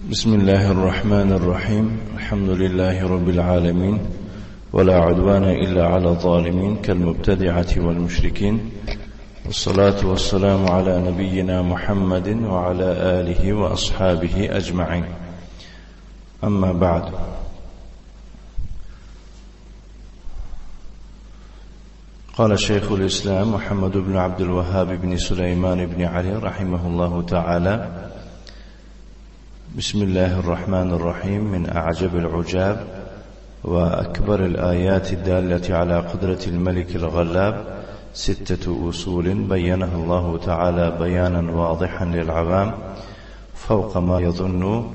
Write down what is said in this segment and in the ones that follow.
بسم الله الرحمن الرحيم. الحمد لله رب العالمين، ولا عدوان إلا على الظالمين كالمبتدعة والمشركين، والصلاة والسلام على نبينا محمد وعلى آله وأصحابه أجمعين. أما بعد، قال شيخ الإسلام محمد بن عبد الوهاب بن سليمان بن علي رحمه الله تعالى: بسم الله الرحمن الرحيم. من أعجب العجاب وأكبر الآيات الدالة على قدرة الملك الغلاب 6 أصول بينها الله تعالى بيانا واضحا للعوام فوق ما يظن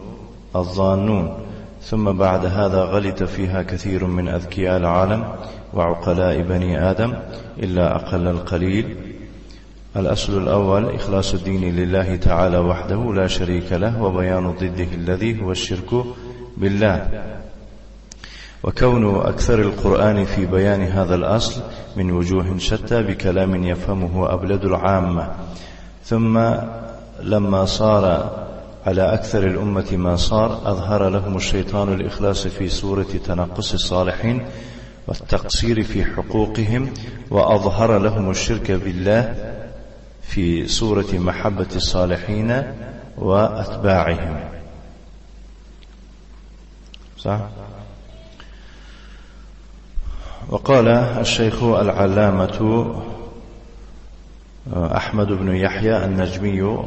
الظانون، ثم بعد هذا غلط فيها كثير من أذكياء العالم وعقلاء بني آدم إلا أقل القليل. الأصل الأول: إخلاص الدين لله تعالى وحده لا شريك له، وبيان ضده الذي هو الشرك بالله. وكون أكثر القرآن في بيان هذا الأصل من وجوه شتى بكلام يفهمه أبلد العامة. ثم لما صار على أكثر الأمة ما صار، أظهر لهم الشيطان الإخلاص في صورة تنقص الصالحين والتقصير في حقوقهم، وأظهر لهم الشرك بالله في صورة محبة الصالحين وأتباعهم. صح؟ وقال الشيخ العلامة أحمد بن يحيى النجمي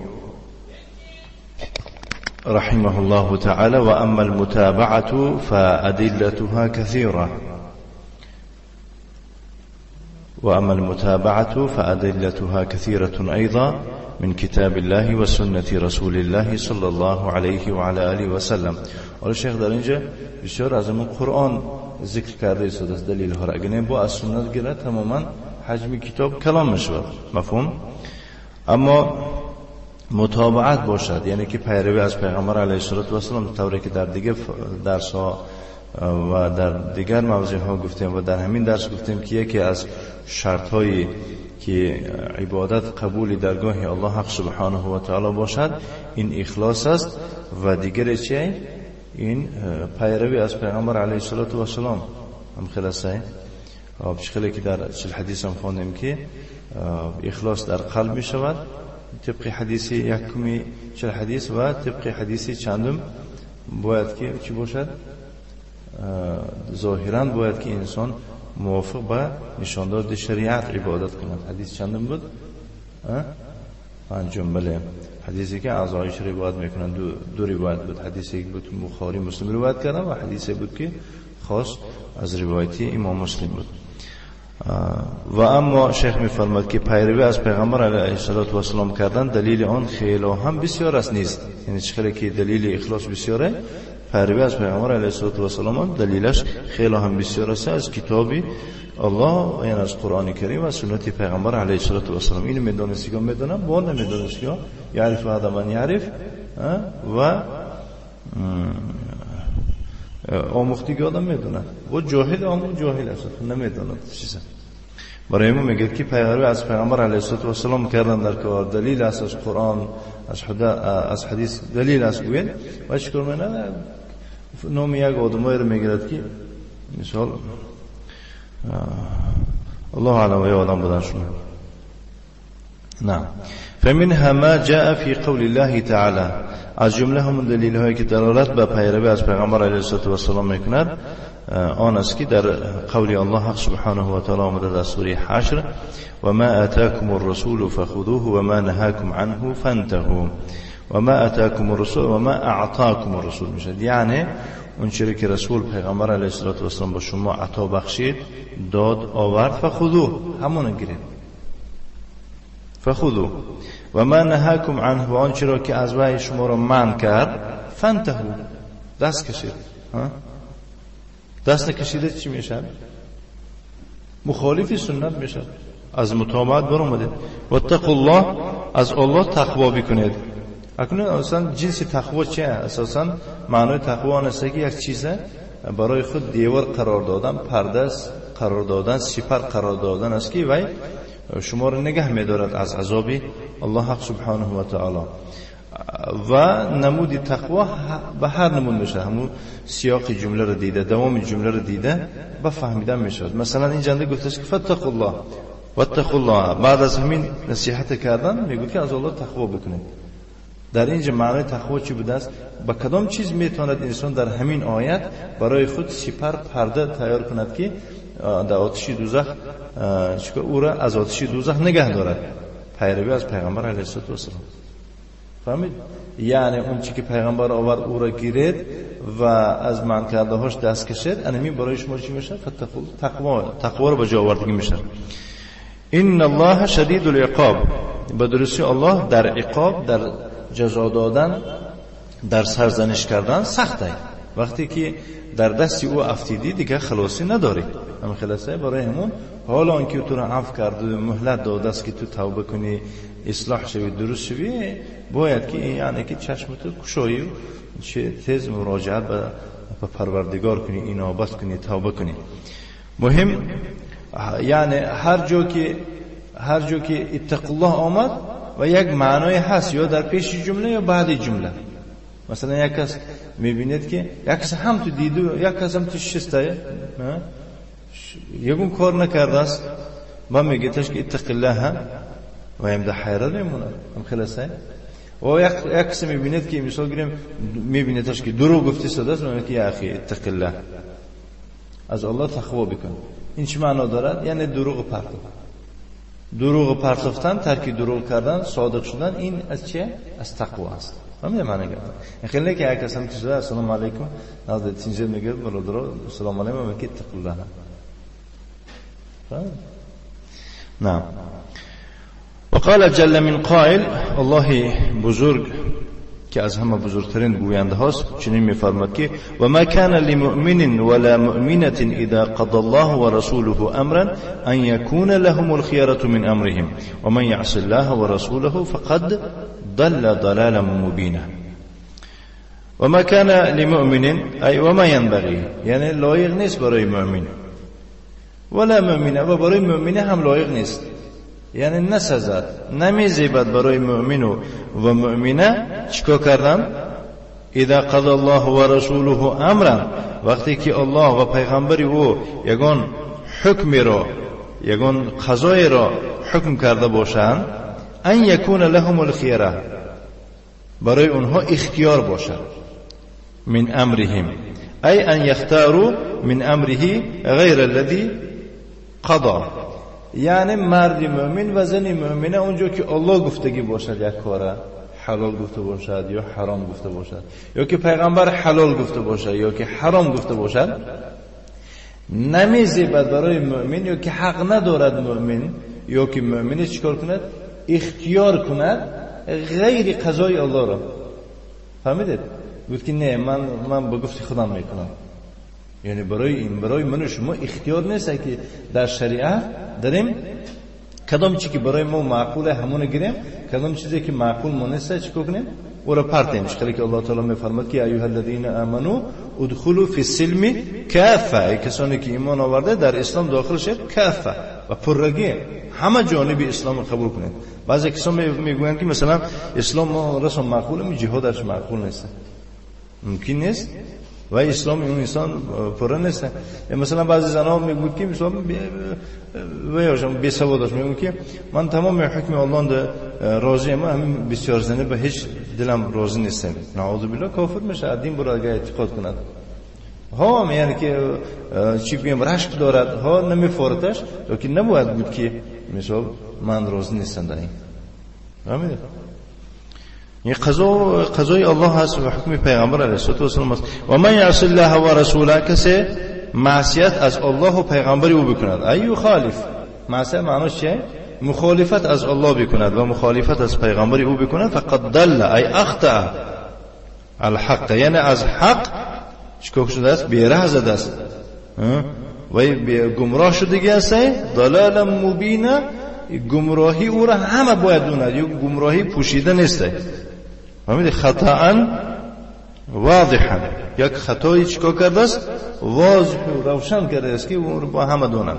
رحمه الله تعالى: وأما المتابعة فأدلتها كثيرة، وأما المتابعة فأدلتها كثيرة أيضا من كتاب الله وسنة رسول الله صلى الله عليه وعلى آله وسلم. حالا شیخ در اینجا بسیار از اون قرآن ذکر کرده است از دلیل ها را، اگه با از سنت گیره تماما حجم کتاب کلام میشود، مفهوم؟ اما متابعت باشد، یعنی که پیروی از پیغمبر علیه الصلاة والسلام، طوری که در دیگه درس ها و در دیگر موضوع ها گفتیم و در همین درس گفتیم که یکی از شرط هایی که عبادت قبول درگاه الله حق سبحانه و تعالی باشد این اخلاص است، و دیگر چه؟ این پیروی از پیغمبر علیه الصلاة والسلام هم خلاصه. خیلی که در حدیث هم خواندیم که اخلاص در قلب می شود طبق حدیث یکمی 40 حدیث، و طبق حدیث چندم باید که چی باشد؟ ظاهرا باید که انسان موافق به نشانداد شریعت عبادت کند. حدیث چندم بود؟ پنجم. بله، حدیثی که از عایشه روایت میکنن دو روایت بود، حدیثی بود بخاری مسلم روایت کردن و حدیثی بود که خاص از روایتی امام مسلم بود. و اما شیخ میفرماد که پیروی از پیغمبر علیه الصلاة والسلام کردن دلیل آن خیلی هم بسیار است نیست، یعنی چه که دلیل اخلاص بسیاره، پیروی از پیغمبر علیه الصلاة والسلام دلیلش خیلی هم بسیار است از کتاب الله، یعنی از قرآن کریم و سنت پیغمبر علیه الصلاة والسلام. اینو میدونستی میدونم، با نمیدونستی یعرف هذا من یعرف، و آموختگی آدم میدونه، و جاهل آمو جاهل است نمیدونه چیزا. برای ما میگه که پیروی از پیغمبر علیه الصلاة والسلام کردن در کار دلیل است از قرآن، از حدیث دلیل است گوید. و چیکار میکنه؟ نام یک آدمایی رو میگیرد که مثال الله اعلم و آدم بودن شما. نعم. فمنها ما جاء في قول الله تعالی، از جمله همون دلیل هایی که دلالت به پیروی از پیغمبر علیه الصلاة والسلام میکند آن است که در قول الله حق سبحانه و تعالی آمده در سوره حشر: و ما آتاکم الرسول فخذوه و ما نهاکم عنه فانتهوا. و ما آتاکم الرسول و ما اعطاکم الرسول میشد، یعنی اون چیزی که رسول پیغمبر علیه الصلاة والسلام با شما عطا بخشید، داد، آورد، فخذوه، همون گیرید، فخذوه. و ما نهاکم عنه، و آن چیزی که از وی شما را منع کرد، فانتهوا، دست کشید. دست نکشیده چی میشه؟ مخالف سنت میشه، از متابعت برآمدید. واتقوا الله، از الله تقوا بکنید. اکنون اصلا جنس تقوا چیه؟ اساسا معنای تقوا آن است که یک چیزه برای خود دیوار قرار دادن، پرده قرار دادن، سپر قرار دادن است که وی شما را نگه می‌دارد از عذاب الله حق سبحانه و تعالی. و نمود تقوا به هر نمود میشه، همون سیاق جمله رو دیده، دوام جمله رو دیده و فهمیدن میشه. مثلا این جنده گفتش که فاتقوا الله واتقوا الله، بعد از همین نصیحت کردن میگه که از الله تقوا بکنید. در اینجا معنی تقوا چی بوده است؟ با کدام چیز میتواند انسان در همین آیت برای خود سپر پرده تیار کند که در آتش دوزخ او را از آتش دوزخ نگه دارد؟ پیروی از پیغمبر علیه السلام. فهمید؟ یعنی اون چی که پیغمبر آورد او را گیرید و از من کرده هاش دست کشید، انمی برای شما چی میشه؟ تقوا، تقوا رو به جا آوردگی میشه. ان الله شدید العقاب، به درستی الله در عقاب، در جزا دادن، در سرزنش کردن سخته. وقتی که در دست او افتیدی دیگه خلاصی نداری. هم خلاصه برای همون حالا آنکه تو را عفو کرد و مهلت داده است که تو توبه کنی، اصلاح شوی، درست شوی، باید که یعنی که چشم تو کشایی و چه تیز مراجعه به پروردگار کنی، انابت کنی، توبه کنی. مهم یعنی هر جا که اتق الله آمد و یک معنای هست، یا در پیش جمله یا بعد جمله. مثلا یک کس میبیند که یک کس هم تو دیده، یک کس هم تو شسته، یکون کار نکرده است، ما میگه تاش که اتق الله و هم در حیرت میمونه. هم خلاصه و یک کس میبیند که مثال گیریم میبیند تاش که دروغ گفته شده است، میگه که یا اخی اتق الله، از الله تقوا بکن. این چه معنا دارد؟ یعنی دروغ پرتو، دروغ پرتافتن، ترک دروغ کردن، صادق شدن، این از چه؟ از تقوا است. فهمیدم معنی گرفتم. این خیلی که یک کس هم که السلام علیکم نزد تینجر میگه برادر السلام علیکم، میگه اتق الله. نعم. وقال جل من قائل، الله بزرگ که از همه بزرگترین گوینده هاست چنین میفرماد که و ما كان لمؤمن ولا مؤمنة اذا قضى الله ورسوله امرا ان يكون لهم الخيرة من امرهم ومن يعص الله ورسوله فقد ضل ضلالا مبينا. وما كان لمؤمن ای وما ينبغي، یعنی لایق نیست برای مؤمن، ولا مؤمنه و برای مؤمنه هم لایق نیست، یعنی نسزد، نمیزیبد برای مؤمن و مؤمنه چیکار کردن؟ اذا قضى الله ورسوله امرا، وقتی که الله و پیغمبر او یگان حکمی را، یگان قضای را حکم کرده باشند، ان یکون لهم الخیره، برای اونها اختیار باشد، من امرهم ای ان یختاروا من امره غیر الذی قضا، یعنی مرد مؤمن و زن مؤمنه اونجا که الله گفتگی باشد یک کاره حلال گفته باشد یا حرام گفته باشد، یا که پیغمبر حلال گفته باشد یا که حرام گفته باشد، نمیزیبد برای مؤمن یا که حق ندارد مؤمن یا که مؤمنه چیکار کند؟ اختیار کند غیر قضای الله را. فهمیدید؟ گفت که نه من به گفت خودم میکنم. یعنی برای این، برای من و شما اختیار نیست که در شریعت داریم کدام چیزی که برای ما معقوله همون گیریم، کدام چیزی که معقول ما نیست چیکار کنیم؟ او را پرتیم. چون که الله تعالی میفرماد که ایها الذین آمنو ادخلوا فی السلم کافه، ای کسانی که ایمان آورده در اسلام داخل شید کافه و پرگی همه جانب اسلام رو قبول کنید. بعضی کسان میگویند که مثلا اسلام ما رسم معقوله، جهادش معقول نیست، ممکن نیست و اسلام اون انسان پر نیست. مثلا بعضی زنها میگوید که مثلا و بی سواد میگه که من تمام حکم الله راضیم، همین بسیار زنه به هیچ دلم راضی نیستم. نعوذ بالله کافر میشه، دین برای اگه اعتقاد کند ها، یعنی که چی بگیم رشک دارد ها، نمیفارتش، لیکن نباید بود که مثلا من راضی نیستم در این. فهمیدید؟ این قضای الله هست و حکم پیغمبر علیه الصلاة والسلام است. و من یعص الله و رسوله، کسی معصیت از الله و پیغمبر او بکند، ای یخالف، معصیت معناش چیه؟ مخالفت از الله بکند و مخالفت از پیغمبر او بکند، فقد ضل ای اخطأ الحق، یعنی از حق چیکار شده است؟ بیره زده است و گمراه شدگی است. ضلالا مبینا، گمراهی او را همه باید داند، یک گمراهی پوشیده نیست. فهمیدی؟ خطاً واضحا، یک خطایی چیکار کرده است؟ واضح و روشن کرده است که اون رو با همه دونند.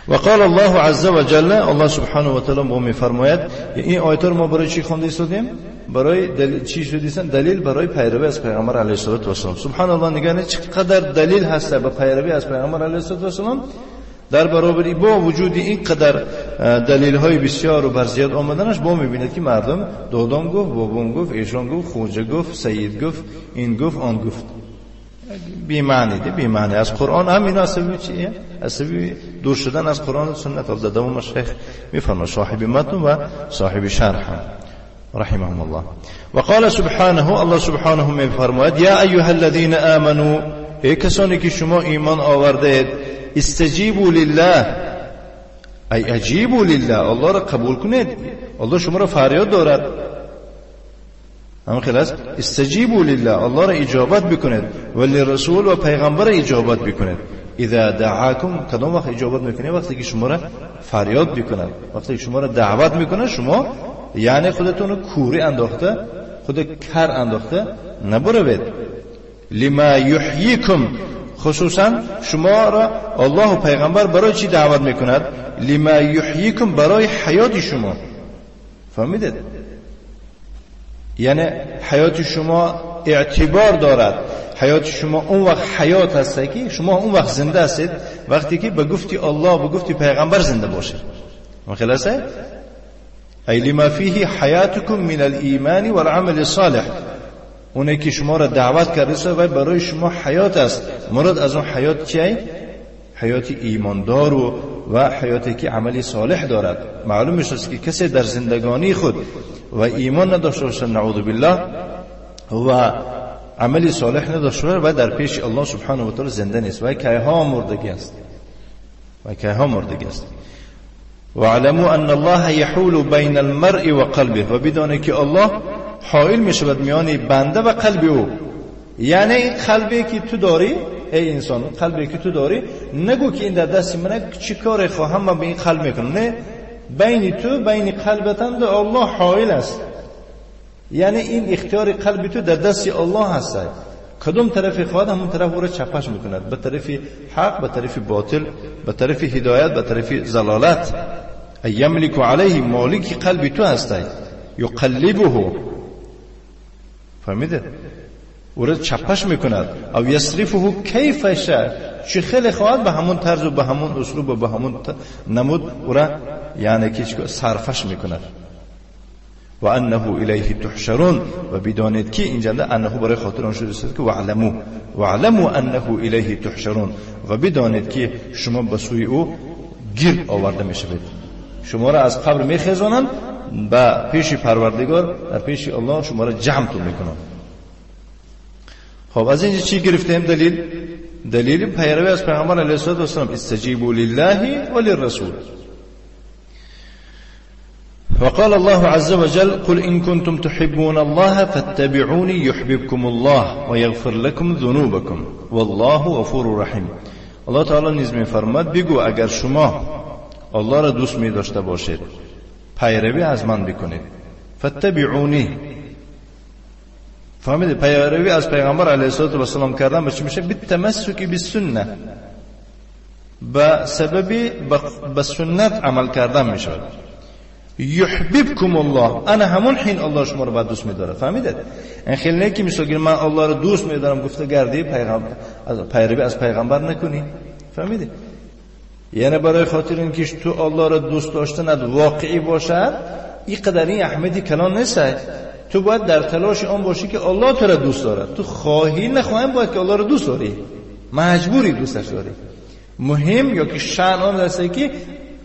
وقال الله عز وجل، الله سبحانه وتعالی با میفرماید. این آیت رو ما برای چی خوانده ایستادیم؟ برای چی شدیستن؟ دلیل برای پیروی از پیغمبر علیه الصلاة والسلام. سبحان الله، نگاه چقدر دلیل هست به پیروی از پیغمبر علیه الصلاة والسلام. در برابر با وجود اینقدر دلیل های بسیار و بر زیاد آمدنش با میبیند که مردم دادام گفت، بابام گفت، ایشان گفت، خوجه گفت، سید گفت، این گفت، آن گفت. بی معنی ده، بی معنی از قرآن هم اینا سبب چیه؟ از سبب دور شدن از قرآن و سنت. در دوام شیخ میفرماید صاحب متن و صاحب شرح رحمهم الله. وقال سبحانه، الله سبحانه میفرماید یا ایها الذین آمنوا، ای کسانی که شما ایمان آورده، استجیبوا لله، ای اجیبوا لله، الله را قبول کنید، الله شما را فریاد دارد. همین خیلی است. استجیبوا لله، الله را اجابت بکنید، و للرسول و پیغمبر اجابت بکنید. اذا دعاکم، کدام وقت اجابت میکنید؟ وقتی که شما را فریاد بکند، وقتی که شما را دعوت میکنه، شما یعنی خودتون رو کوری انداخته، خود کر انداخته نبروید. لما یحییکم، خصوصا شما را الله و پیغمبر برای چی دعوت میکند؟ لما یحییکم، برای حیات شما. فهمیدید؟ یعنی حیات شما اعتبار دارد. حیات شما اون وقت حیات هست که شما اون وقت زنده هستید وقتی که به گفتی الله، به گفتی پیغمبر زنده باشید. خلاصه ای لما فیه حیاتکم من الایمان والعمل الصالح، اونه که شما را دعوت کرده و برای شما حیات است. مراد از اون حیات چیه؟ حیات ایماندار و حیاتی که عمل صالح دارد. معلوم میشه که کسی در زندگانی خود و ایمان نداشته باشه، نعوذ بالله، و عمل صالح نداشته باشه و در پیش الله سبحانه و تعالی زنده نیست و کیها مردگی است، و کیها مردگی است. واعلموا ان الله یحول بین المرء و قلبه، و بدانید که الله حائل می شود میان بنده و قلب او. یعنی این قلبی که تو داری ای انسان، قلبی که تو داری، نگو که این در دست من چی کار خواهم من به این قلب میکنم. نه، بین تو بین قلبتان ده الله حائل است. یعنی این اختیار قلب تو در دست الله هست. کدوم طرف خواهد همون طرف او را چپش میکند، به طرف حق، به طرف باطل، به طرف هدایت، به طرف زلالت. یملک علیه، مالک قلب تو هست. یقلبه، فهمیده؟ او را چپش میکند. او یصرفه کیف شاء، چه خیلی خواهد به همون طرز و به همون اسلوب و به همون نمود او را یعنی که صرفش میکند. و انه الیه تحشرون، و بدانید که اینجا انه برای خاطر آن شده است که واعلموا، واعلموا انه الیه تحشرون، و بدانید که شما به سوی او گرد آورده میشوید. شما را از قبر میخیزانند به پیش پروردگار، در پیش الله شما را جمع تو میکنند. خب از اینجا چی گرفتیم؟ دلیل پیروی از پیغمبر علیه الصلاة والسلام. استجیبوا لله وللرسول. وقال الله عز وجل قل إن كنتم تحبون الله فاتبعوني يحببكم الله ويغفر لكم ذنوبكم والله غفور رحیم. الله تعالی نیز می‌فرماد بگو اگر شما الله را دوست می داشته باشید پیروی از من بکنید. فاتبعونی، فهمیدید؟ پیروی از پیغمبر علیه الصلاة والسلام کردن به چی میشه؟ بالتمسک بالسنه، به سبب به سنت عمل کردن میشود. یحببکم الله، انا همون حین الله شما رو بعد دوست میداره. فهمیدید؟ این خیلی نه که مثلا من الله رو دوست میدارم گفته گردی پیغمبر پیروی از پیغمبر نکنی. فهمیدید؟ یعنی برای خاطر اینکه تو الله رو دوست داشتنت واقعی باشد اینقدر این احمدی کلان نیست. تو باید در تلاش آن باشی که الله تو را دوست دارد. تو خواهی نخواهی باید که الله رو دوست داری، مجبوری دوستش داری. مهم یا که شأن آن است که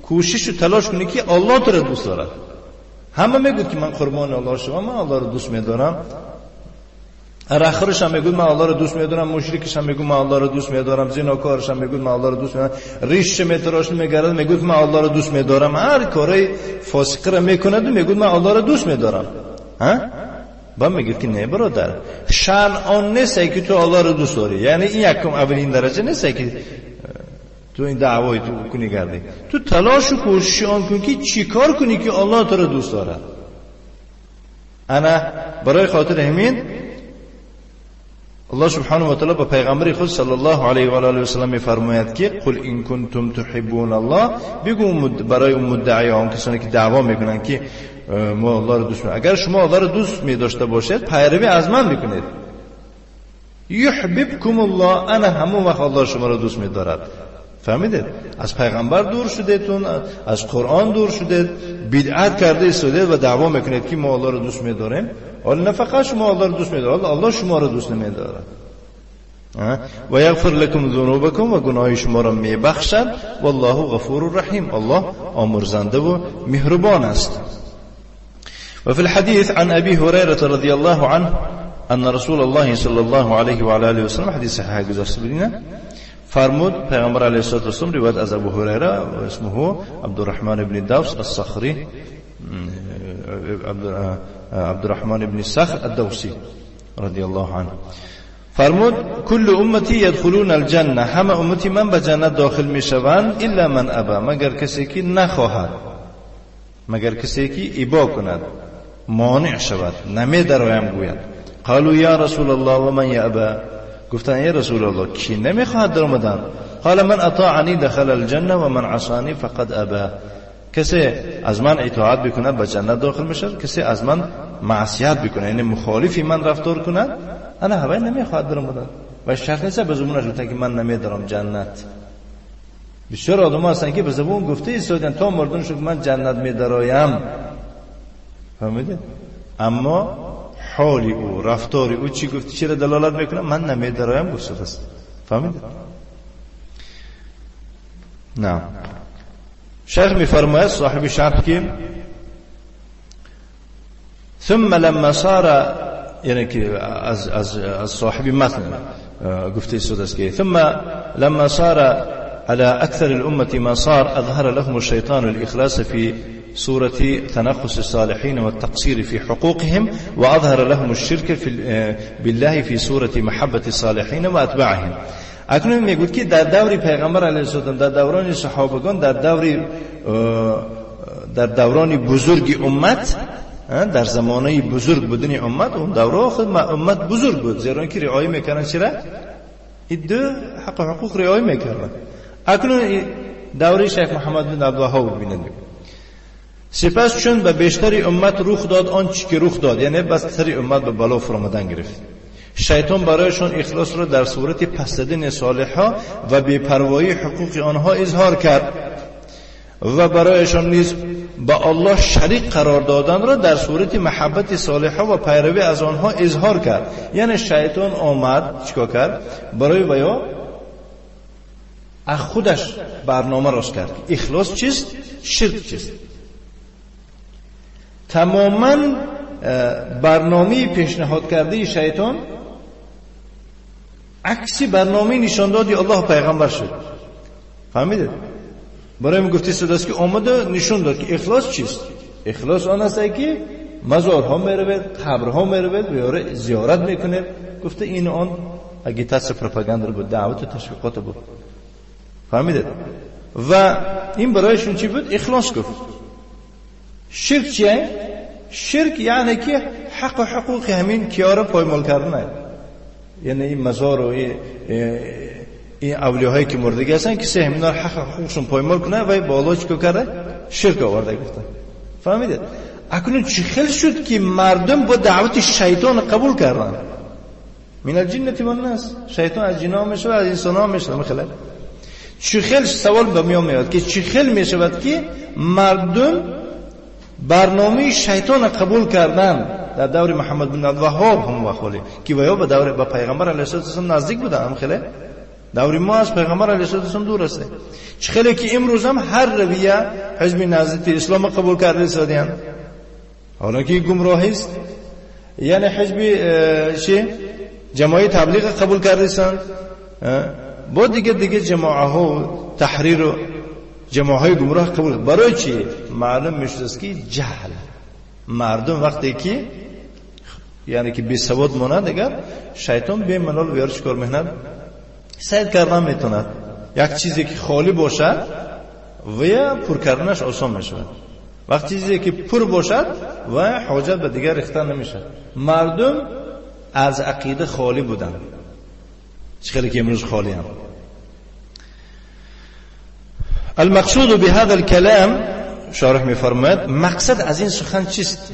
کوشش و تلاش کنی که الله تو را دوست دارد. همه میگوید که من قربان الله شما، من الله رو دوست میدارم. آخرش هم میگوید من الله رو دوست میدارم، مشرکش هم میگوید من الله رو دوست میدارم، زناکارش هم میگوید من الله رو دوست میدارم، ریش میتراش میگرد میگوید من الله رو دوست میدارم، هر کارای فاسق را میکند و میگوید من الله رو دوست میدارم. ها؟ با میگه که نه برادر، شأن آن نیست که تو الله رو دوست داری. یعنی این یکم اولین درجه نیست که تو این دعوای تو کنی گردی. تو تلاش و کوشش آن کن که چیکار کنی که الله تو رو دوست دارد. انا برای خاطر همین الله الله سبحانه و تعالی به پیغمبر خود صلی الله علیه و آله و سلم میفرماید که قل ان کنتم تحبون الله، بگو برای اون مدعی، آن کسانی که دعوا میکنن که ما الله رو دوست می‌داریم، اگر شما الله رو دوست می‌داشته باشید پیروی از من میکنید. یحببکم الله، انا همون وقت الله شما رو دوست می‌دارد. فهمیدید؟ از پیغمبر دور شدیدتون، از قرآن دور شدید، بدعت کرده ایستادید و دعوا میکنید که ما الله رو دوست می‌داریم. حالا نه فقط شما الله رو دوست می‌دارید، الله شما رو دوست نمی‌دارد. و یغفر لکم ذنوبکم، و گناه شما را میبخشد. والله غفور رحیم، الله آمرزنده و مهربان است. و فی الحدیث عن ابی هریره رضی الله عنه ان رسول الله صلی الله علیه و آله و سلم، حدیث صحیح گذاشته بودین، فرمود پیغمبر علیه الصلاة والسلام، روایت از ابو هریره و اسمه عبدالرحمن بن دوس الصخری، عبدالرحمن بن صخر الدوسی رضی الله عنه، فرمود کل امتی یدخلون الجنه، همه امتی من به جنت داخل میشوند، الا من ابا، مگر کسی که نخواهد، مگر کسی که ابا کند، مانع شود، نمی درایم گوید. قالوا یا رسول الله و من یابا، گفتن ای رسول الله کی نمیخواهد در آمدن؟ قال من اطاعنی دخل الجنه و من عصانی فقد ابا، کسی از من اطاعت بکند به جنت داخل میشود، کسی از من معصیت بکنه، یعنی مخالفی من رفتار کند، انا هوای نمیخواهد در آمدن. و شرط نیست به زبونش گفتن که من نمیدارم جنت. بسیار آدم ها هستن که به زبون گفته ایستادن تا مردم شد من جنت میدرایم، فهمیده؟ اما حال او، رفتار او چی گفت، چرا دلالت میکنه؟ من نمیدرایم گفته است. فهمیده؟ نه. شیخ میفرماید صاحب شرح که ثم لما صار، یعنی که از صاحب متن گفته است که ثم لما صار على أكثر الأمة ما صار أظهر لهم الشيطان الإخلاص في صورة تنقص الصالحين والتقصير في حقوقهم، وأظهر لهم الشرك بالله في صورة محبة الصالحين وأتباعهم. اکنون میگوید که در دور پیغمبر علیه السلام، در دوران صحابگان، در دوران بزرگ امت، در زمانه بزرگ بودن امت، اون دوره خود امت بزرگ بود، زیرا که رعایت میکردن چرا؟ این دو حق و حقوق رعایت میکردن. اکنون دوره شیخ محمد بن عبدالوهاب ببینید. سپس چون به بیشتر امت رخ داد آنچه که رخ داد، یعنی بس سر امت به بلا فرامدن گرفت، شیطان برایشان اخلاص را در صورت پس دادن صالحها و بی‌پروایی حقوق آنها اظهار کرد و برایشان نیز با الله شریک قرار دادن را در صورت محبت صالحها و پیروی از آنها اظهار کرد. یعنی شیطان آمد چیکار کرد؟ برای ویا از خودش برنامه راست کرد. اخلاص چیست؟ شرک چیست؟ تماما برنامه پیشنهاد کرده شیطان عکسی برنامه نشان دادی الله پیغمبر شد. فهمیدید؟ برای من گفتی است که آمده نشون داد که اخلاص چیست؟ اخلاص آن است که مزارها میرود، قبرها میرود و یاره زیارت میکنه. گفته این آن اگیتاس پروپاگاندا بود، دعوت و تشویقات بود. فهمیدید؟ و این برایشون چی بود؟ اخلاص گفت. شرک چیه؟ شرک یعنی که حق و حقوق همین کیارا پایمال کردن، یعنی این مزار و این اولیاهایی که مردگی هستن که سه همینا حق و حقوقشون پایمال کنه و بالا چیکار کرده؟ شرک آورده گفتن. فهمیدید؟ اکنون چی خیل شد که مردم با دعوت شیطان قبول کردن؟ من الجنة والناس، شیطان از جنها میشه و از انسان ها میشه. میخواد چی خیل سوال به میان میاد که چی خیل میشود که مردم برنامه شیطان قبول کردن در دور محمد بن عبدالوهاب هم وقتی که ویا به دور با پیغمبر علیه السلام نزدیک بودن، هم خیلی دور ما از پیغمبر علیه السلام دور است. چه خیلی که امروز هم هر رویه حزب نهضت اسلام قبول کرده سادیان، حالا که گمراهی است، یعنی حزب چی جماعت تبلیغ قبول کرده سن، با دیگه جماعه ها تحریر و جماعه های گمراه قبول. برای چی؟ معلوم میشد است که جهل مردم وقتی که یعنی که بی سواد ماند، دیگر شیطان به ملال ویار چیکار میکند؟ سید کردن میتوند. یک چیزی که خالی باشد و یا پر کردنش آسان میشود. وقتی چیزی که پر باشد و حاجت به دیگر ریختن نمیشد. مردم از عقیده خالی بودند، خیلی که امروز خالی هم. المقصود بهذا الكلام، شارح میفرماید مقصد از این سخن چیست؟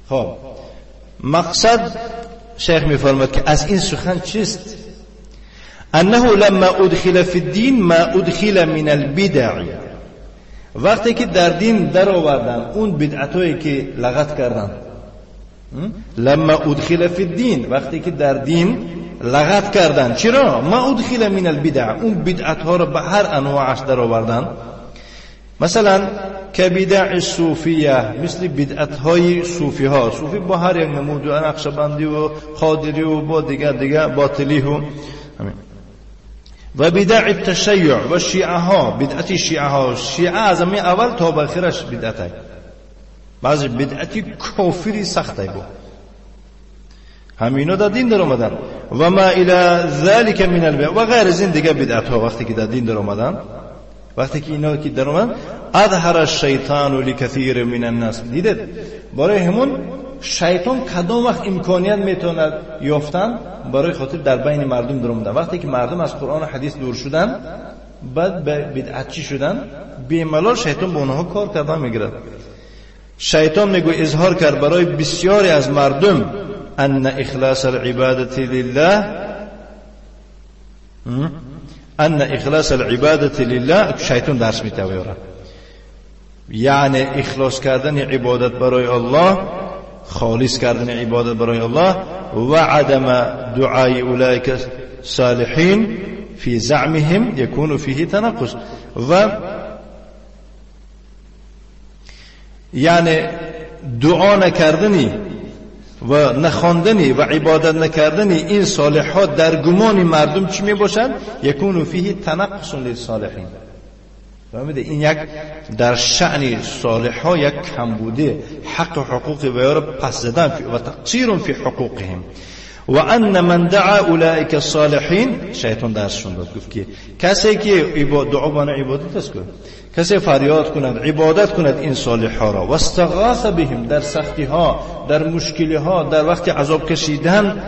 خب مقصد شیخ میفرماید که از این سخن چیست؟ انه لما ادخل فی الدین ما ادخل من البدع، وقتی که در دین در آوردن اون بدعتایی که لغت کردن، لما ادخل فی الدین، وقتی که در دین لغت کردن، چرا؟ ما ادخل من البدع، اون بدعت ها را به هر انواعش در آوردن، مثلا کبدع الصوفیه، مثل بدعت های صوفی ها، صوفی با هر یک نمود و نقشبندی و قادری و با دیگر باطلی و همین، و بدع التشیع و شیعه ها، بدعت شیعه ها، شیعه از همین اول تا به آخرش بدعت های، بعضی بدعتی کافری سخت های بود، همینا در دین در آمدن، و ما الى ذلك من البدع و غیر از این دیگه بدعت ها وقتی که در دین در آمدن، وقتی که اینا که در آمدن، اظهر الشیطان لکثیر من الناس، دیدید برای همون شیطان کدام وقت امکانیت میتواند یافتن برای خاطر در بین مردم در آمدن، وقتی که مردم از قرآن و حدیث دور شدن، بعد به بدعتچی شدن، بی‌ملال شیطان با اونها کار کردن میگیرد. شیطان میگو اظهار کرد برای بسیاری از مردم ان اخلاص العبادة لله، ان اخلاص العبادة لله، شیطان درس میده ویاره، یعنی اخلاص کردن عبادت برای الله، خالص کردن عبادت برای الله، و عدم دعای اولئک صالحین فی زعمهم یکون فیه تنقص، و یعنی دعا نکردنی و نخواندنی و عبادت نکردنی این صالحات در گمان مردم چی می باشد؟ یکون فیه تنقص للصالحین. فهمیده؟ این یک در شأن صالحها یک کمبوده، حق و حقوق و را پس زدن و تقصیر فی حقوقهم. و ان من دعا اولئک الصالحین، شیطان درسشون داد، گفت که کسی که دعا بنا عبادت است، کسی فریاد کند عبادت کند این صالحها را، و استغاث بهم، در سختی ها، در مشکلی ها، در وقت عذاب کشیدن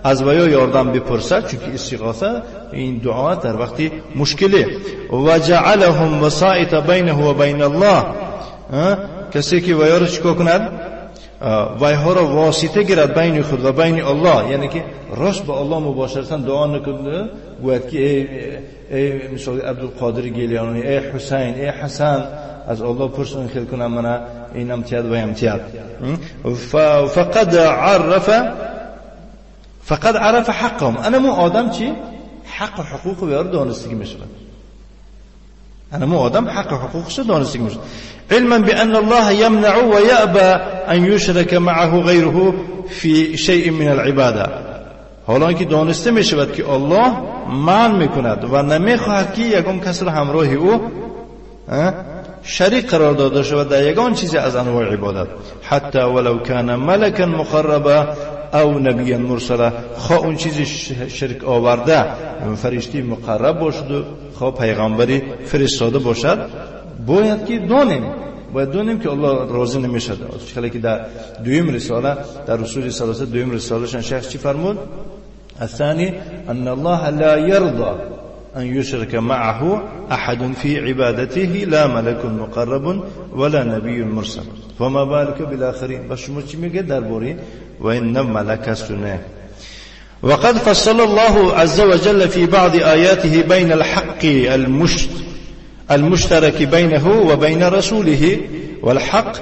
از ویا یاردم بپرسد، چون استغاثه این دعا در وقت مشکلی، و جعلهم وسائط بینه و بین الله، کسی که ویا را چیکار کند؟ ویها را واسطه گیرد بین خود و بین الله، یعنی که راست با الله مباشرتا دعا نکند، گوید که ای مثال عبدالقادر گیلانی، ای حسین، ای حسن، از الله پرسون خیل کنم من این امتیاز و امتیاز. فقد عرف حقهم، انا مو آدم چی؟ حق و حقوق ویار دانستگی میشود، انا مو آدم حق و حقوقش دانستگی میشود. علما بأن الله يمنع ويأبى أن يشرك معه غيره في شيء من العبادة، حالا که دانسته می شود که الله منع می کند و نمی خواهد که یگان کس را همراه او شریک قرار داده شود در یگان چیزی از انواع عبادت، حتی ولو کان ملکا مقربا او نبیا مرسلا، خواه اون چیزی شرک آورده فرشته مقرب باشد و خواه پیغمبری فرستاده باشد، باید که دانیم، باید دانیم که الله راضی نمیشد. خیلی که در دویم رساله، در اصول ثلاثه دویم رساله شیخ چی فرمود؟ الثاني أن الله لا يرضى أن يشرك معه أحد في عبادته لا ملك مقرب ولا نبي مرسل فما بالك بالآخرين. بس شما چی میگه درباره و این ملک سنه؟ وقد فصل الله عز وجل في بعض آياته بين الحق المشترك بينه وبين رسوله والحق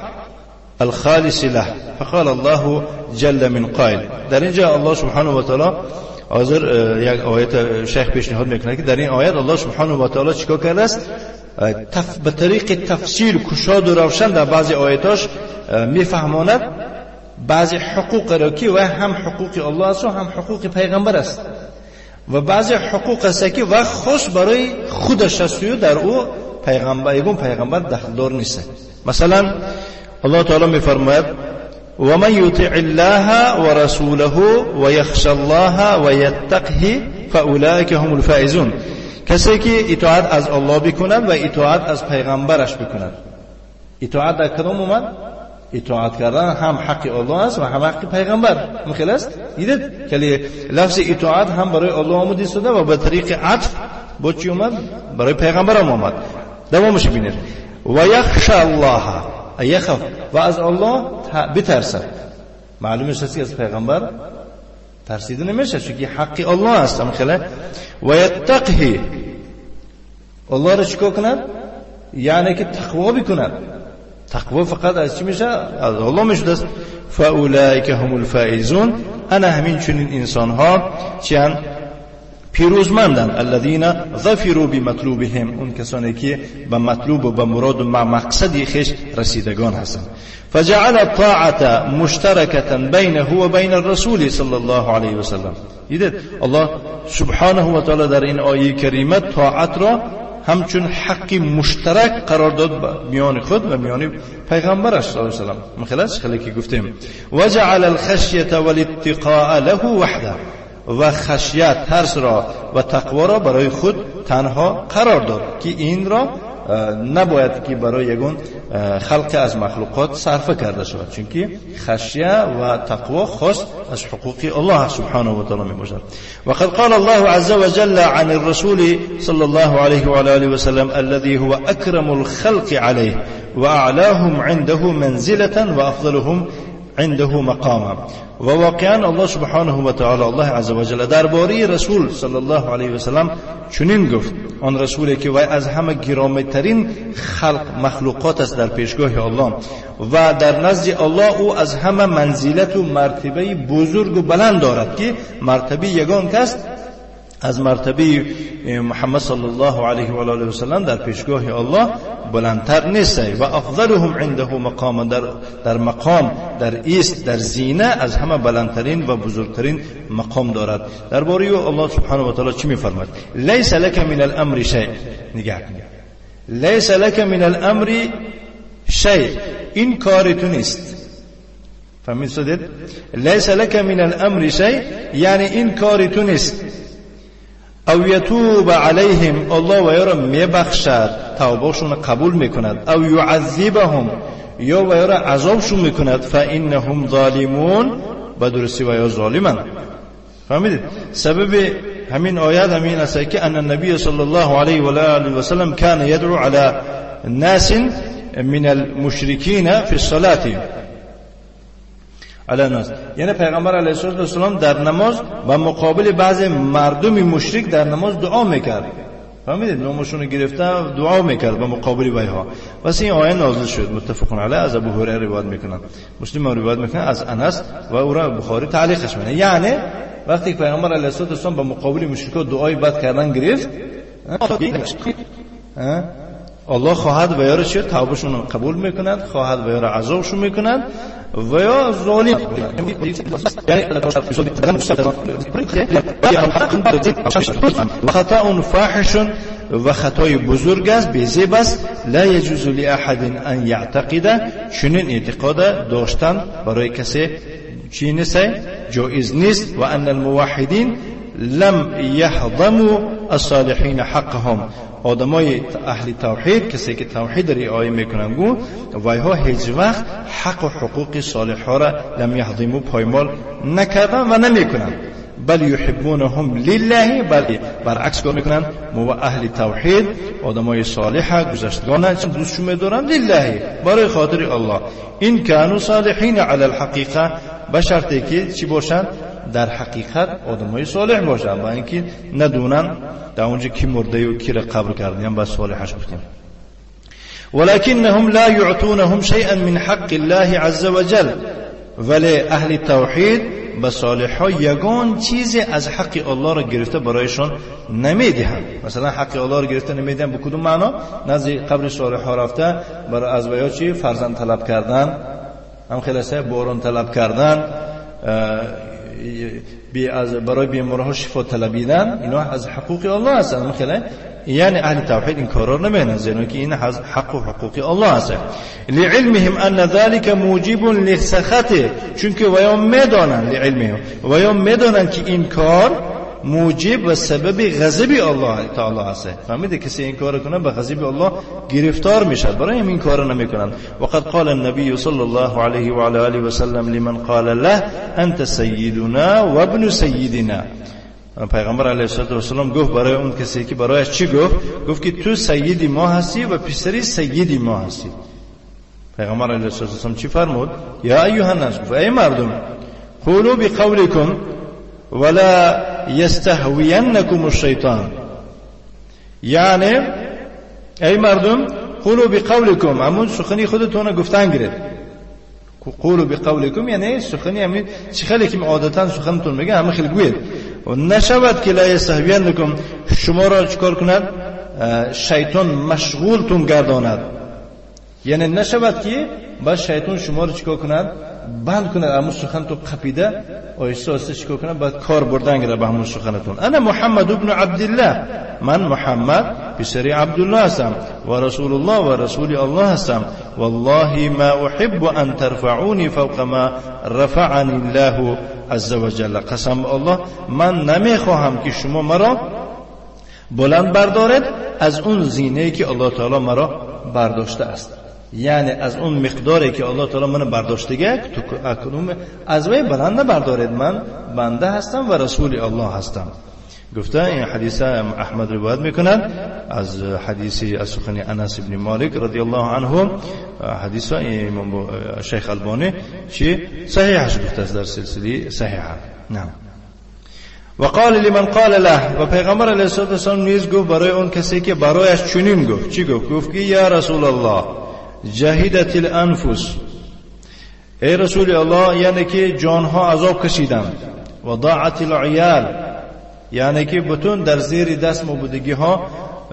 الخالص له، فقال الله جل من قائل. در اینجا الله سبحانه و تعالی حاضر یک آیت شیخ پیشنهاد میکنه که در این آیت الله سبحانه و تعالی چیکار کرده است؟ به طریق تفسیر کشاد و روشن در بعضی آیتاش میفهماند بعضی حقوق را که و هم حقوق الله است و هم حقوق پیغمبر است، و بعضی حقوق است که و خاص برای خودش است و در او پیغمبر یگون پیغمبر دخلدار نیست. مثلا الله تعالی میفرماید ومن يطع الله ورسوله ويخشى الله ويتقه فاولئك هم الفائزون. کسی که اطاعت از الله بکند و اطاعت از پیغمبرش بکند، اطاعت در کدام اومد؟ اطاعت کردن هم حق الله است و هم حق پیغمبر. مخیل است؟ دیدید که لفظ اطاعت هم برای الله آمده ایستاده و به طریق عطف با چی اومد؟ برای پیغمبر هم آمد. دوامش بینید. و یخش الله یخف، و از الله بترسد. معلوم است که از پیغمبر ترسیده نمیشه چون که حق الله است. مخیله؟ و یتقه، الله را چیکار کند؟ یعنی که تقوا بکند. تقوا فقط از چی میشه؟ از الله میشه است. فاولئک هم الفائزون، انا همین چنین انسان ها چیان؟ پیروزمندند. الذین ظفروا بمطلوبهم، اون کسانی که به مطلوب و به مراد و مقصد خویش رسیدگان هستند. فجعل الطاعة مشتركة بينه وبين الرسول صلى الله عليه وسلم. دیدید الله سبحانه و تعالی در این آیه کریمه طاعت را همچون حق مشترک قرار داد میان خود و میان پیغمبرش صلی الله علیه و سلم. مخلص خیلی که گفتیم. وجعل الخشیة والاتقاء له وحده، و خشیت ترس را و تقوا را برای خود تنها قرار داد که این را نباید که برای یگون خلق از مخلوقات صرفه کرده شود، چون که خشیه و تقوا خاص از حقوق الله سبحانه و تعالی می باشد. وقد قال الله عز وجل عن الرسول صلى الله عليه وعلى آله وسلم الذي هو أكرم الخلق عليه وأعلاهم عنده منزلة وأفضلهم عنده مقاما. و واقعا الله سبحانه و تعالی الله عز وجل درباره رسول صلی الله علیه و سلم چنین گفت، آن رسولی که وی از همه گرامی‌ترین خلق مخلوقات است در پیشگاه الله و در نزد الله او از همه منزلت و مرتبه بزرگ و بلند دارد که مرتبه یگان کس از مرتبه محمد صلی الله علیه و آله و سلم در پیشگاه الله بلندتر نیست. و افضلهم عنده مقام، در مقام، در ایست، در زینه از همه بلندترین و بزرگترین مقام دارد. درباره او الله سبحانه و تعالی چی میفرماد؟ لیس لک من الامر شیء. نگاه کن، لیس لک من الامر شیء، این کار تو نیست. فهمید شدید؟ لیس لک من الامر شیء یعنی این کار تو نیست. او یتوب علیهم، الله و را میبخشد، توبهشون قبول میکند. او یعذبهم، یا و را عذابشون میکند. فانهم ظالمون، به درستی و یا ظالمند. فهمیدید؟ سبب همین آیات همین است که ان النبی صلی الله علیه و آله و سلم کان یدعو علی ناس من المشرکین فی الصلاة علی ناس، یعنی پیغمبر علیه السلام در نماز و مقابل بعض مردم مشرک در نماز دعا میکرد. فهمیدید؟ نامشون رو گرفته دعا میکرد به مقابل ویها. پس این آیه نازل شد. متفق علیه، از ابو هریره روایت میکنن، مسلم روایت میکنن از انس و او را بخاری تعلیقش میکنه. یعنی وقتی که پیغمبر علیه السلام به مقابل مشرکا دعای بد کردن گرفت، الله خواهد و یارو چه توبهشون قبول میکند، خواهد و یارو عذابشون میکند و یا ظالم. خطا فاحش و خطای بزرگ است، بیزیب است. لا یجوز لأحد ان یعتقد، چنین اعتقاد داشتن برای کسی چی نیست، جایز نیست. و ان الموحدین لم یهضموا الصالحین حقهم، آدمای اهل توحید، کسی که توحید رعایت میکنن گو وایها هیچ وقت حق و حقوق صالح ها را لم یهضموا پایمال نکردن و نمیکنن. بل یحبونهم لله، بل برعکس کار میکنن. مو اهل توحید آدمای صالح گذشتگان دوستشون میدارن لله، برای خاطر الله. این کانوا صالحین علی الحقیقه، به شرطی که چی باشن؟ در حقیقت آدمای صالح باشن، با اینکه ندونن در اونجا کی مرده و کی را قبر کردن، بس صالحش گفتیم. ولكنهم لا يعطونهم شيئا من حق الله عز وجل، ولی اهل توحید به صالح ها یگان چیزی از حق الله را گرفته برایشان نمیدهند. مثلا حق الله را گرفته نمیدهند به کدوم معنا؟ نزد قبر صالح ها رفته برای از ویا چی؟ فرزند طلب کردن، هم خلاصه باران طلب کردن، برای بیمارها شفا طلبیدن، اینا از حقوق الله هستند. خیلی یعنی اهل توحید این کارا رو نمی‌کنن، زیرا که این حق و حقوق الله هست. لعلمهم ان ذلك موجب لسخطه، چون که ویا میدانن، لعلمهم ویا میدانن که این کار موجب و سبب غضب الله تعالی است. فهمیده کسی این کار کنه به غضب الله گرفتار میشد، برای این کار نمیکنند. وقد قال النبي صلی الله علیه و علی آله و سلم لمن قال له انت سیدنا و ابن سیدنا. پیغمبر علیه الصلاة والسلام گفت برای اون کسی که برایش چی گفت؟ گفت که تو سیدی ما هستی و پسری سیدی ما هستی. پیغمبر علیه الصلاة والسلام چی فرمود؟ یا ایها الناس، گفت ای مردم، قولوا بقولکم ولا یستهوینکم الشیطان. یعنی ای مردم قولوا بقولکم، همون سخنی خودتون گفتن گیرید. قولوا بقولکم یعنی سخنی همین چی خیلی که عادتا سخنتون میگه همه خیلی گوید. و نشود که لا یستهوینکم، شما را چکار کند؟ شیطان مشغولتون گرداند. یعنی نشود که با شیطان شما را چکار کند؟ بند کند، همون سخن تو قپیده آهسته آهسته چیکار کنه؟ بعد کار بردن گیره به همون سخنتون. انا محمد ابن عبدالله، من محمد پسر عبدالله هستم و رسول الله و رسول الله هستم. والله ما احب ان ترفعوني فوق ما رفعنی الله عز وجل. قسم الله من نمیخواهم که شما مرا بلند بردارید از اون زینه که الله تعالی مرا برداشته است. یعنی از اون مقداری که الله تعالی منو برداشته اکنون از وی بلند نبردارید، من بنده هستم و رسول الله هستم. گفته این حدیث احمد روایت میکند از حدیث از سخن انس بن مالک رضی الله عنه، حدیث امام شیخ البانی چی صحیح گفته است در سلسله صحیحه. نعم. وقال لمن قال له، و پیغمبر علیه الصلاة والسلام نیز گفت برای اون کسی که برایش چنین گفت. چی گفت؟ گفت که یا رسول الله جهدت الانفس، ای رسول الله یعنی که جانها عذاب کشیدند، و ضاعت العیال یعنی که بتون در زیر دست ما بودگی ها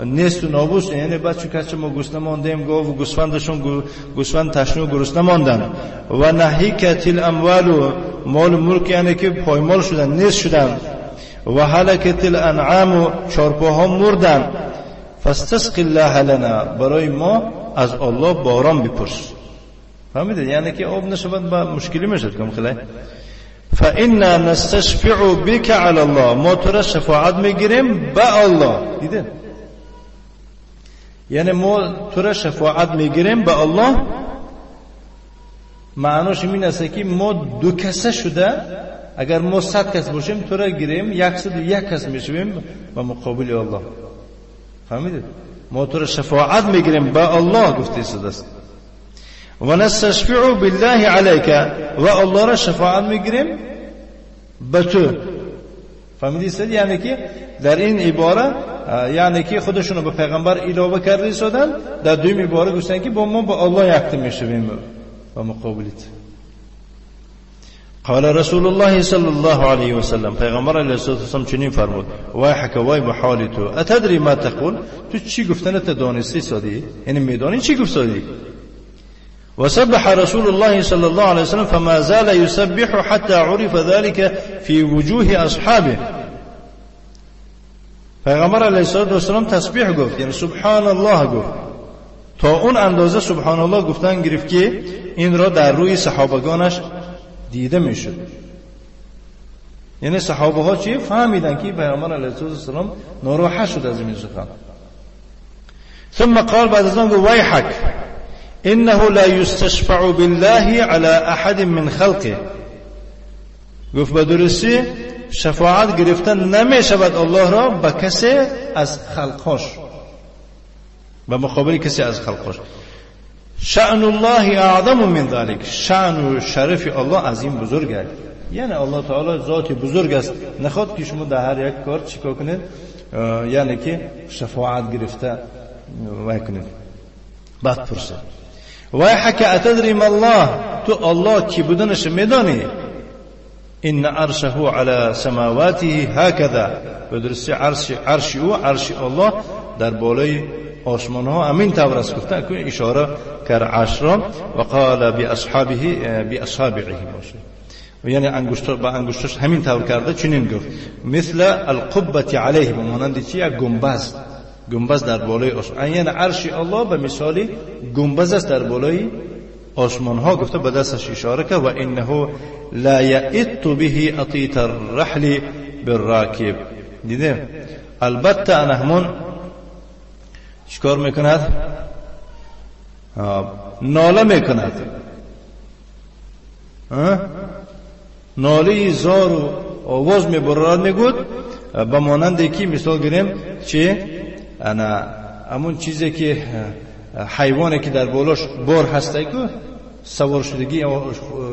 نیست و نابود، یعنی بچه کچه ما گوسنه ماندیم، گاو و گوسفندشون گوسفند تشنه و گرسنه ماندن، و نهیکت الاموال مال ملک یعنی که پایمال شدن نیست شدن، و هلکت الانعام چارپاها مردن، فاستسق الله لنا، برای ما از الله باران بپرس. فهمیدید؟ یعنی که آب نشود با مشکلی میشد کم خیلی. فإنا نستشفع بك على الله، ما تو را شفاعت میگیریم به الله. دیدید؟ یعنی ما تو را شفاعت میگیریم به الله، معناش این است که ما دو کسه شده، اگر ما 100 کس باشیم تو را گیریم 101 کس میشویم به مقابل الله. فهمیدید؟ ما تو را شفاعت میگیریم به الله گفته شده است. و نستشفع بالله علیک، و الله را شفاعت میگیریم به تو. فهمیدید؟ یعنی که در این عباره یعنی که خودشونو به پیغمبر علاوه کرده شدن، در دوم عباره گفتن که با ما با الله یکتا میشویم به مقابلت. قال رسول الله صلی الله علیه و سلم، پیغمبر علیه الصلاة والسلام چنین فرمود: وایحک وای به حال تو، اتدری ما تقول، تو چی گفتنت دانستی سادی؟ یعنی میدانی چی گفت سادی؟ وسبح رسول الله صلى الله عليه وسلم فما زال يسبح حتى عرف ذلك في وجوه أصحابه. پیغمبر علیه الصلاة والسلام تسبیح گفت، یعنی سبحان الله گفت، تا اون اندازه سبحان الله گفتن گرفت که این را در روی صحابگانش دیده میشد. یعنی صحابه ها چی فهمیدن که پیغمبر علیه الصلاة والسلام ناراحت شد از این سخن. ثم قال، بعد از آن گفت: ویحک انه لا یستشفع بالله على احد من خلقه. گفت به درستی شفاعت گرفتن نمی شود الله را به کسی از خلقاش، به مقابل کسی از خلقاش. شأن الله اعظم من ذلك، شأن و شرف الله از این بزرگ است. یعنی الله تعالی ذات بزرگ است، نخواد که شما در هر یک کار چیکار کنید، یعنی که شفاعت گرفته وای کنید. بعد پرسید: ویحک اتدری ما الله، تو الله کی بودنش میدانی؟ ان عرشه على سماواته هكذا، به درستی عرش او، عرش الله در بالای آسمان ها امین طور است. گفتن که اشاره کرد عرش را، و قال باصحابه باصابعه باشه، یعنی انگشت با انگشتش همین طور کرده چنین گفت: مثل القبة علیه، به مانند چی؟ یک گنبز، گنبز در بالای آسمان، یعنی عرش الله به مثال گنبز است در بالای آسمان ها. گفته به دستش اشاره کرد: و انه لا یئت به اطیت الرحل بالراکب. دیده البته انهمون چیکار میکند؟ ناله میکند، ناله زار و آواز میبرد. میگود به مانند که مثال گیریم چه انا همون چیزی که حیوانی که در بالاش بار هسته که سوار شدگی،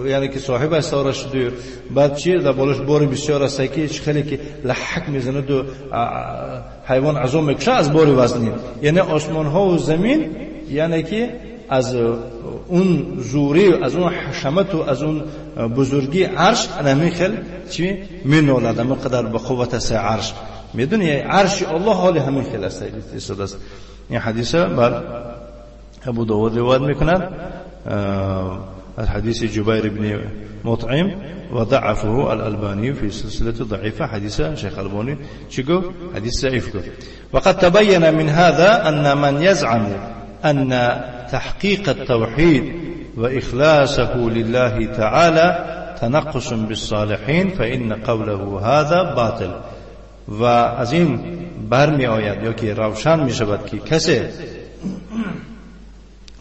یعنی که صاحب سوار شده، بعد چی در بالاش بار بسیار است که خیلی که لحک میزند و حیوان عذاب میکشه از بار وزنی. یعنی آسمان ها و زمین یعنی که از اون زوری، از اون حشمت و از اون بزرگی عرش همین خیلی چی مینالد، همین قدر به قوت است عرش. میدونی عرش الله حال همین خیلی است. این حدیث بر ابو داود روایت میکند از حديث جبير بن مطعم وضعفه الألباني في سلسلة ضعيفة. حديث شيخ الألباني شكو حديث ضعيف. وقد تبين من هذا أن من يزعم أن تحقيق التوحيد وإخلاصه لله تعالى تنقص بالصالحين فإن قوله هذا باطل. و از این برمی آید یا که روشن می شود که کسی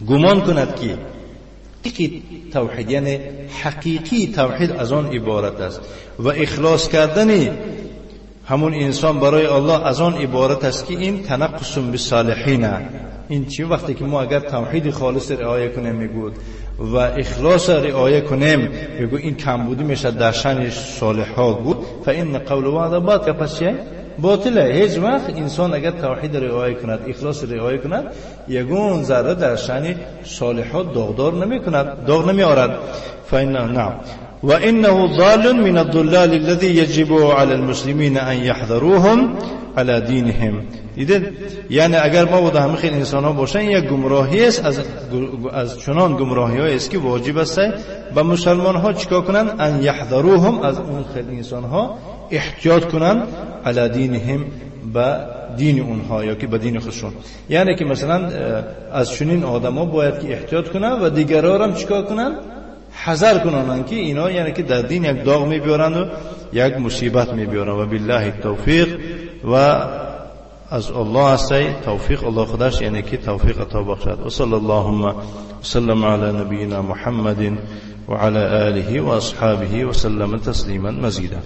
گمان کند که حقیقی توحید، یعنی حقیقی توحید از آن عبارت است و اخلاص کردن همون انسان برای الله از آن عبارت است که این تنقص بالصالحین. این چی؟ وقتی که ما اگر توحید خالص رعایت کنیم میگود و اخلاص رعایت کنیم میگو این کمبودی میشه در شأن صالح ها بود. فان قول هذا باطل. پس چه؟ باطله. هیچ وقت انسان اگر توحید رعایت کند، اخلاص رعایت کند، یگون ذره در شأن صالحات داغدار نمیکند، داغ نمیآورد. فإن نعم وإنه ضال من الضلال الذي يجب على المسلمين أن يحذروهم على دينهم. دیدید؟ یعنی اگر ما با همه خیلی انسان ها باشن یک گمراهی است، از چنان گمراهی های است که واجب است به مسلمان ها چیکار کنن؟ ان یحذروهم، از اون خیلی انسان ها احتیاط کنن، علی دینهم، به دین اونها یا که به دین خودشون. یعنی که مثلا از چنین آدم ها باید که احتیاط کنن و دیگران هم چیکار کنن؟ حذر کنن که اینا یعنی که در دین یک داغ میبیارند و یک مصیبت میبیارند. و بالله التوفیق. و از الله است توفیق، الله خودش یعنی که توفیق عطا بخشد. و صلی اللهم وسلم علی نبینا محمد وعلى آله وأصحابه وسلم تسلیما مزیدا.